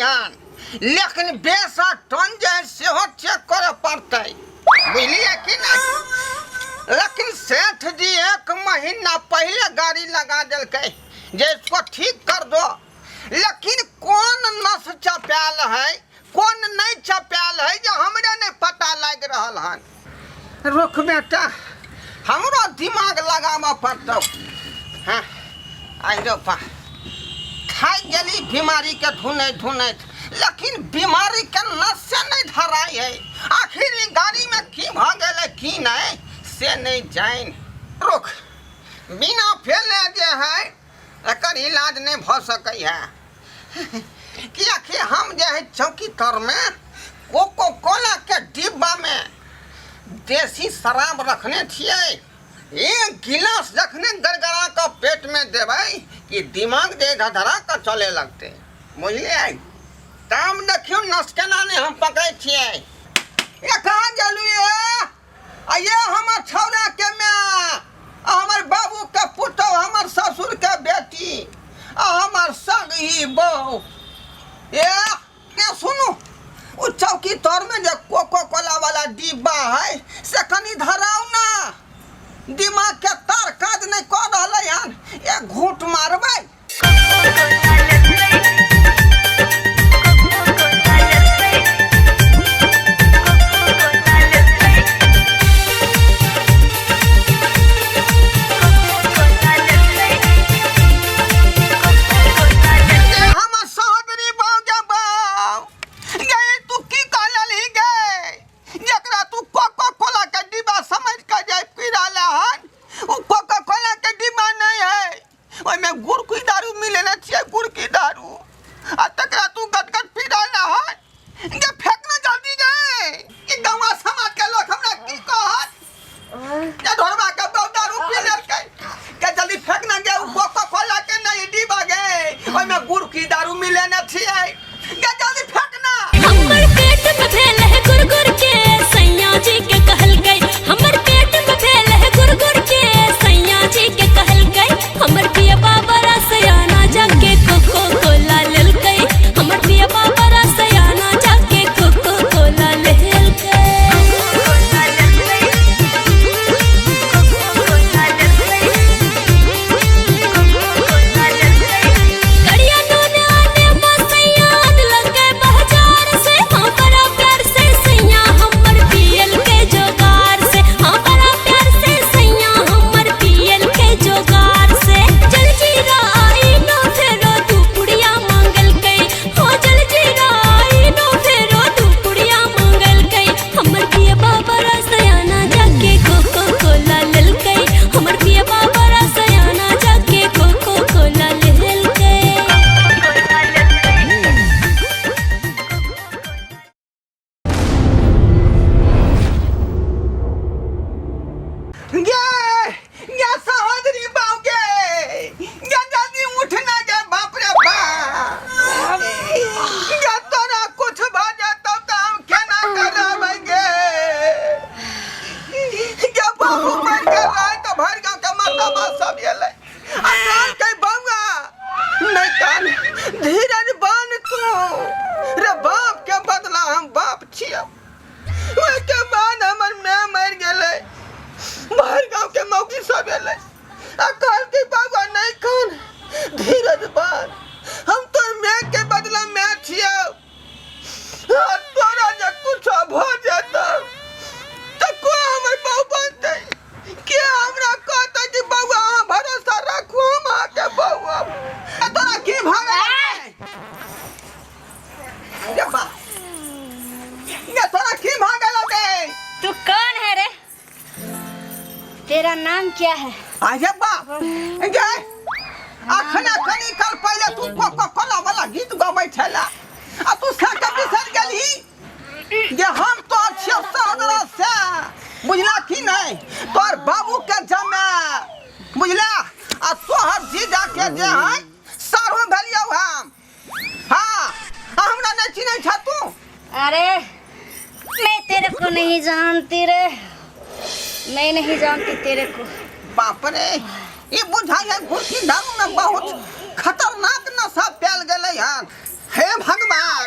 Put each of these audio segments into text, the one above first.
हन लेकिन बेसा टन जे है सेहो चेक करऽ पड़तै बुझलियै कि नहि लेकिन सेठ जी एक महीना पहिले गाड़ी लगा देलकै जे इसको ठीक कर दो लेकिन कोन नस चपायल है कोन नहि चपायल है जे हमरे नहि पता लागि रहल हन रुक बेटा हमरो दिमाग लगाबऽ पड़तौ हँ आइ रो पा खाइ गेली बीमारीके ढूँढैत ढूँढैत लेकिन बीमारीके नसे नहि धराइ है आखिर ई गाड़ीमे की भऽ गेलै की नहि से नहि जानि रुक बिना फेले जे है एकर इलाज नहि भऽ सकै है किएकि हम जे है चौकी तरमे कोको कोलाके डिब्बामे देसी शराब रखने छियै एक गिलास जखने गड़गड़ा कऽ पेटमे देबै कि दिमाग जे धधरा कऽ चले लगतै बुझलियै तब देखियौ नस केना नहि हम पकड़ै छियै ए कहाँ गेलू ये आ ये हमर छौड़ा के माय आ हमर बाबू के पुतोह हमर ससुर के बेटी आ हमर संग ही बहू ए के सुनू ओ चौकी तर में जे कोको कोला वाला डिब्बा है से कनी धराउ ना दिमाग के तार काज नहीं कऽ रहलै हन एक घूंट मारबै गे हमर सहोदरी बहू गे बहू गे तू की कहलही गे जकरा तू कोको कोला के डिब्बा समझ के जे पी रहला हन ओ कोको कोला के डिब्बा नहीं है ओहिमे गुड़ की दारू मिलेने छियै गुड़ की दारू आ तकरा तू गटगट पी रहला हन गे फेंक ना जल्दी गे ई गौवा समाज के लोग हमरा की कहत के ढोरबा के बहु दारू पी लेलकै के जल्दी फेंक ना गे उ कोको कोला के नहीं डिब्बा गे ओहिमे गुड़ की दारू मिलेने छियै गे जल्दी फेंक ना हमर पेट में भेल है गुरगुर के सैया जी के कहल गई हमर पेट में भेल है गुरगुर के सैया जी के कहल गई हमर पियबा बड़ा सयाना जाके कोको कोला लेलकै हमर पियबा बड़ा सयाना जाके कोको कोला लेलकै करिया नून आने मसैया लगे बाजार से हाँ बड़ा प्यार से सैया हमर पियल के जोगार से हाँ बड़ा प्यार से सैया हमर पियल के जोगार से जलजीरा आई नो फेरो दू पुड़िया मांगल गई हो जलजीरा आई नो फेरो दू पुड़िया मांगल गई हमर पिया बाबा सयाना जाके कोको कोला ललकै हमर पिया बाबा सयाना जाके कोको कोला ललकै गे गे सहोदरी बाऊ गे गे जल्दी उठना गे बाप रे बाप गे तोरा कुछ भऽ जेतौ तऽ हम केना करबै गे गे बाबू मरि गेल रहै तऽ भरि गाँव के मर्तबा सब एलै आ कहलकै बौआ नहि कान धीरज बान्ह तू रे बाप के बदला हम बाप छियौ ओहिके बाद हमर माय मरि गेलै बाहर गाँव के मौगी सब एलै आ कहलकै बाबा नहि कान धीरज बान्ह हम तोर माय के बदला माय छियौ आ तोरा जे कुछो भऽ जेतौ तऽ को हमर बहू बनतै के हमरा कहतै कि बौआ अहाँ भरोसा राखू हम अहाँके बहू आब आ तोरा की भऽ गेलै रे बा गे तोरा की भऽ गेलौ गे तू कौन है रे तेरा नाम क्या है अरे बाप गे अखने कनी काल पहिले तू कोको कोला वाला गीत गबै छला आ तू सबके बिसरि गेलही जे हम तोहर छियौ सहोदरा से बुझला कि नहि तोहर बाबू के जमे बुझला आ तोहर जीजा के जे है सारू भेलियौ हम हाँ आ हमरा नहि चिन्है छ तू अरे मैं तेरे को नहीं जानती रे मैं नहीं जानती तेरे को बाप रे ई बुझाइ है घुसी दारू में बहुत खतरनाक नशा फैल गेलै हन हे भगवान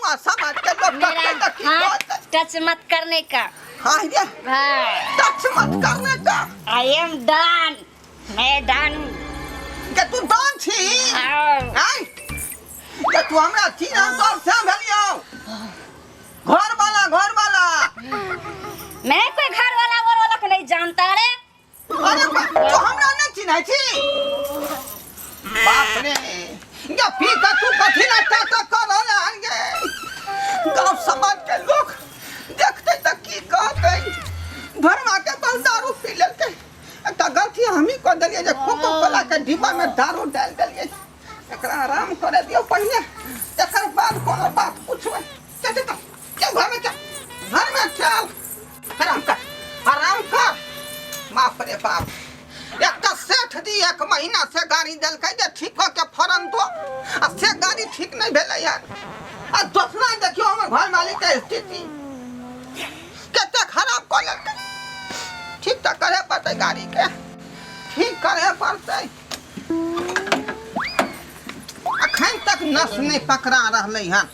गाँव समाज के लोग मेरा देखतै तऽ की हाथ कहतै? टच मत करने का। हाँ ये हाँ। टच मत करने का। I am don, मैं डॉन हूँ। के तू डॉन छी? हाँ। आँय? के तू हमरा छी हम तोर से भेलियौ घर वाला, घर वाला। मैं कोई घर वाला और वाला को नहीं जानता रे। अरे तू हमरा नहीं चिन्है छी? बाप रे, या पी के तू कथी ना टाटा कर रहल हन गे। गाँव समाज के लोग देखते तऽ की कहतै, घरमा के बस दारू पी लेलकै। एकटा गलती हमही कऽ देलियै जे कोको कोला के डिब्बा में दारू डालि देलियै। एकरा आराम करे दियौ पहिने, तकर बाद कोनो बात पूछबै। चल चल चल चल घर में चल, घर में चल, आराम कर, आराम कर। बाप रे बाप, एकटा सेठ जी एक महीना से गाड़ी देलकै जे ठीक कऽ के फरन दो, आ से गाड़ी ठीक नहि भेलै हन। आ दोसरा देखियौ हमर घर मालिक के स्थिति कते खराब कऽ लेलकै। ठीक तऽ करे पड़तै, गाड़ी के ठीक करे पड़तै। अखन तक नस नहि पकड़ा रहलै हन।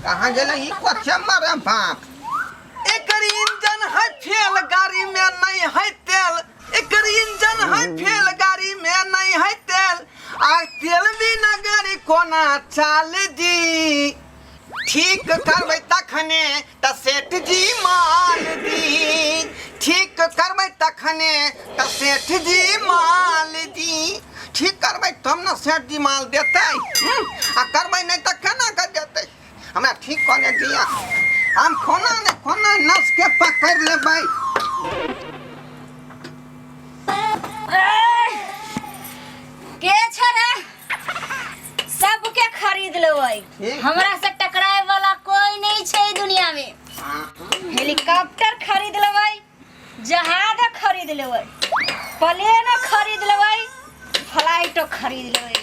कहाँ गेलै ई कोचे मरे बाप। एकर इंजन है फेल, गाड़ी में नहीं है तेल। एकर इंजन है फेल, गाड़ी में नहीं है तेल, आ तेल बिना गाड़ी कोना चाल जी। ठीक करबै तखने तऽ सेठ जी माल दी, ठीक करबै तखने तऽ सेठ जी माल दी। ठीक करबै तब ने सेठ जी माल देतै, आ करबै नहि तऽ केना कऽ देतै? हमरा ठीक कऽ दिअ, हम कोना ने कोना नस के पकड़ि लेबै। के छै रे? सबके खरीद लेबै, हमरा से टकराए वाला कोई नहीं छै दुनिया में। हेलीकॉप्टर खरीद लेबै, जहाज खरीद लेबै, प्लेन खरीद लेबै, फ्लाइटो खरीद लेबै।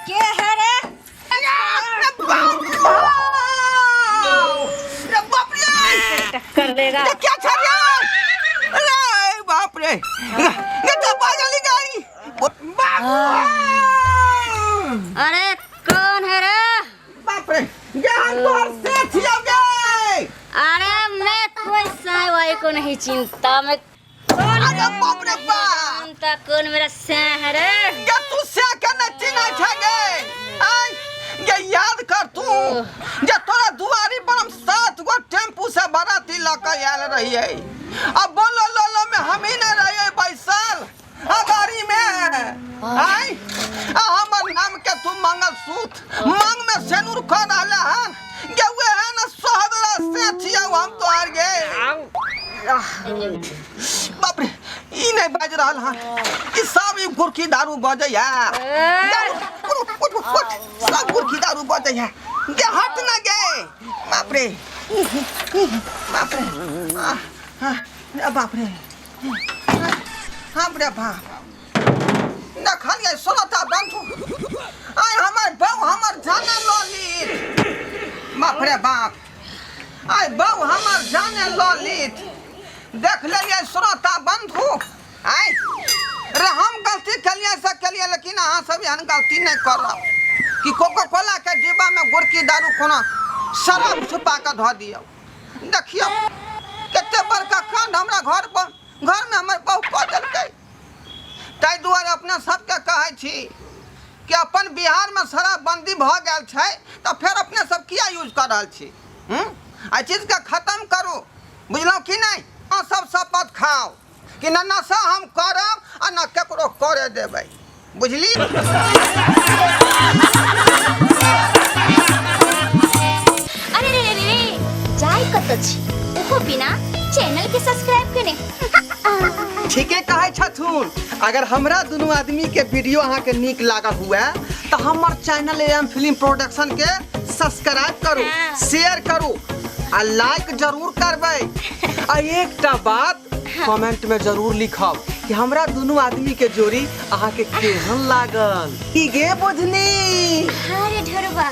के है रे? रे बाप रे, टक्कर देगा। ये क्या छा रे? अरे बाप रे, ये तो पागल ही गाड़ी। बाप, अरे कौन है रे? बाप रे, ये हम तो सेठ हो गए। अरे मैं कोई साय वाई को नहीं चिंता, मैं कौन? अरे बाप रे बाप, जानता कौन मेरा सै है रे? ये तू से के न चिन्है छै गे? आय ये याद कर तू जे तोरा दुआरी पर हम 7 गो टेम्पू से बाराती लऽ के आयल रहियै, आ बोलो लोलो में हम ही नहीं रहियै बैसल आ गाड़ी में। आय आ हमर नाम के तू मंगलसूत्र मांग में सेनुर कर रहले हन गे, उहे है न सोहदरा से छियौ हम तोहर गे। बाप रे, ई नहीं बाज रहल हन, ई सब ई गुरकी दारू बजैया। उठ उठ उठ, सब गुरकी दारू बजैया गे, हट ना गे। बाप रे बाप रे, आह, आह, बाप रे बाप रे बाप, देखलियै सोलहटा बंधु, आइ हमर बहू हमर जाने लऽ लीत। बाप रे बाप, आइ बहू हमर जाने लऽ लीत। देख लेलियै श्रोता बंधु, आइ रे हम गलती केलियै से केलियै, लेकिन अहाँ सब एहन गलती नहि करब कि कोको कोला के डिब्बा में गुड़की दारू कोनो शराब छुपा कऽ धऽ दियौ। देखियौ कते बड़का कांड हमरा घर पर घर में हमर बहू कऽ देलकै। ताहि दुआरे अपना सबके कहै छी कि अपन बिहार में शराबबंदी भऽ गेल छै तऽ फेर अपने सब किया यूज कऽ रहल छी? एहि चीजके खत्म करू, बुझलहुँ कि नहि? अहाँ सब शपथ खाउ कि न नशा हम करब आ न केकरो करे देबै, बुझली? अरे रे रे रे, जाय कत छी ओहो बिना चैनल के सब्सक्राइब केने? ठीके कहै छथुन। अगर हमरा दुनू आदमी के वीडियो अहाँ के नीक लागल हुए तऽ हमर चैनल एम फिल्म प्रोडक्शन के सब्सक्राइब करू, हाँ। शेयर करू आ लाइक जरूर करबै। आ एकटा बात कमेंट में जरूर लिखब कि हमरा दुनू आदमी के जोड़ी अहाँ के केहन लागल। की गे बुझनी? अरे ढोरबा।